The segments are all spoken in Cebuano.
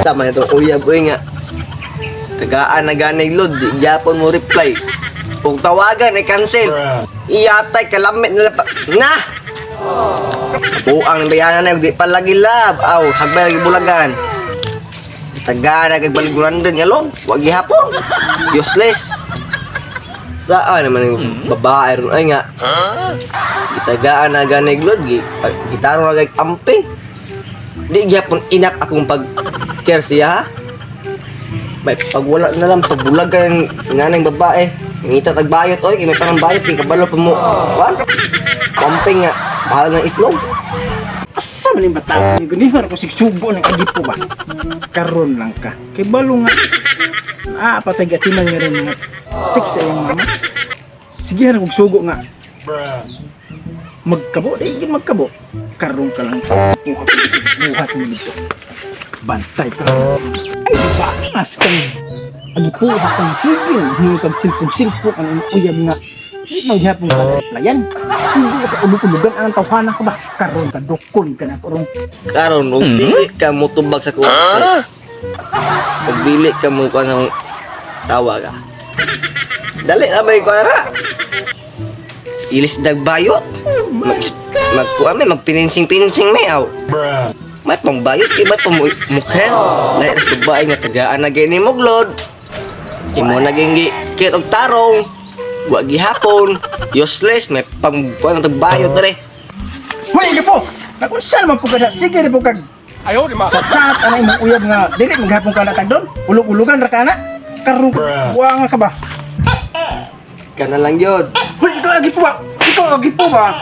Sama ito uyab uy nga. Tagaan na ganig load, di gyapon mo reply. Ug tawagan ay cancel. Iyatay kalamit na pa. Na. Buang bayanan na di pa lagi lab. Aw, hagbay lagi bulagan. Tagaan na kag baliguran din nga load. Wa gihapon. Useless. Saan naman yung babae ron ay nga. Gitagaan na ganig load, gitaro na gag amping. Di gyapon inak akong pag care siya ha. May pagwala na lang pagbulagan ng nanang babae. Ngita tag bayot oy, kay may parang bayot kay kabalo pa mo. Kwan? Amping nga, bahala ng itlog. Asa man yung bata ni gani ko sigsugo ng agipo ba. Karon lang ka. Kay balo nga. Ah, patay gatiman nga rin nga. Tik sa iyang mama. Sige ra kog sugo nga. Magkabo, di gid magkabo. Karon ka lang. Buhat ko sig buhat mo dito. Bantay ka. Ay, bangas kang agipuha kang sige. Hindi kang silpog-silpog ang imong uyab nga. Di man gihapon ka replyan. Hindi ka ulog-ulugan ang tawhana ka ba? Karon ka dukon ka na karong Karon og dili ka motubag sa kuwan. Og dili ka mo kuan sa tawa ka. Dali na may kuan ra. Ilis dagbayot. Mag magkuan may magpininsing-pinsing may aw. May pangbayot iba pa mo mukha. Lahi ra babae nga tagaan na gini mo glod. Imo na ging kit og tarong. Wa gihapon. Useless may pang kuan ang bayot dere. Hoy, po! Nakunsan man po ka na? Sige na po kag Ayaw, di ma. chat ana imong uyab nga dili maghapon ka natag doon. Ulog-ulugan ra ka na. Karon buang ka ba? Kana lang yun. Hoy, ikaw agi po ba? Ikaw agi po ba?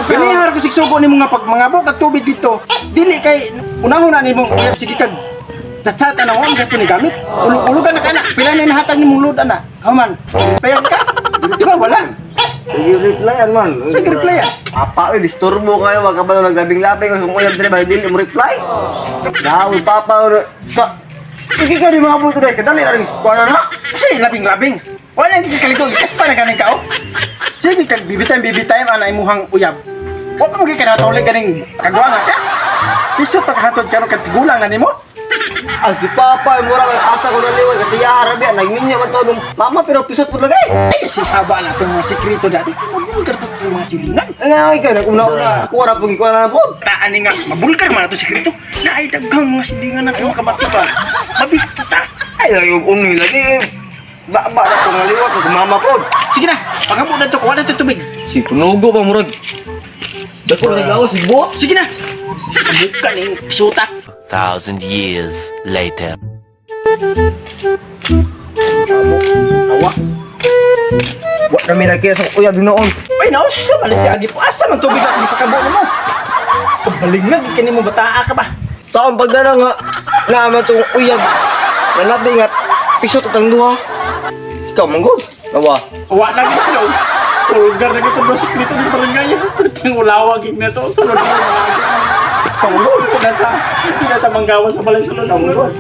Ganihar ko sigsugo nimo nga pag mangabot kag tubig dito. Dili kay unahon na nimong uyab sige kag chat ana wa man ni gamit. Ulog-ulugan na ka na. Pila na nahatag nimong load ana? Kauman. Replyan ka? Di ba wala? Sige, replyan man. Sige replyan. Papa, oy, disturbo kayo. Wag ka ba naglabing-labing? Kung uyab dire, ba dili mo reply? Daw, papa, oy, sa. Sige ka di mga buto dai. Kadali na rin. Kuha na. Kasi labing-labing. Wala nang kikaliko, gikas pa na ganing kao. Sige kag bibitime bibitime ana imuhang uyab. Wa pa mo gyud kanatuli ganing kagwa nga ka. Pisot pagkahatod karon kag tigulang na nimo. Ah, si papa, mura kay asa ko naliwan kasi ya Arabia nagminyo man to nung mama pero pisot pud lagi. Ay, si saba na itong mga sekreto dati. Mabulgar ta sa mga silingan. Ay, kay naguna-una. Kuha ra pud gikuha na po. Taan ni nga, mabulgar man ato sekreto. Na ay daghang mga silingan na kayo makabati ba. Mabisto ta. Ay, lagi uni lagi. Ba ba na kong naliwat kung mama po. Sige na, pangabo na to, kuha na to tubig. Si tunugo pa murag. Dako na gawas si buot. Sige na. Buka ni pisuta. Thousand years later. Awa. Wa na mi nagkita sa uyab noon. Ay, nausa man si Agi po. Asa man tubig ako ipakabo mo? Kabalingag ka nimo bataa ka ba? Taong pagdala nga naman tong uyab. Nanabi nga pisot at ang duha. Ikaw manggod. Awa. Wa na gid daw. Pulgar na gid bro sekreto ng barangay. Perting ulawag gid na to. Sulod na mga agi. Pangulod na ta. Hindi na ta manggawa sa balay sulod. Pangulod.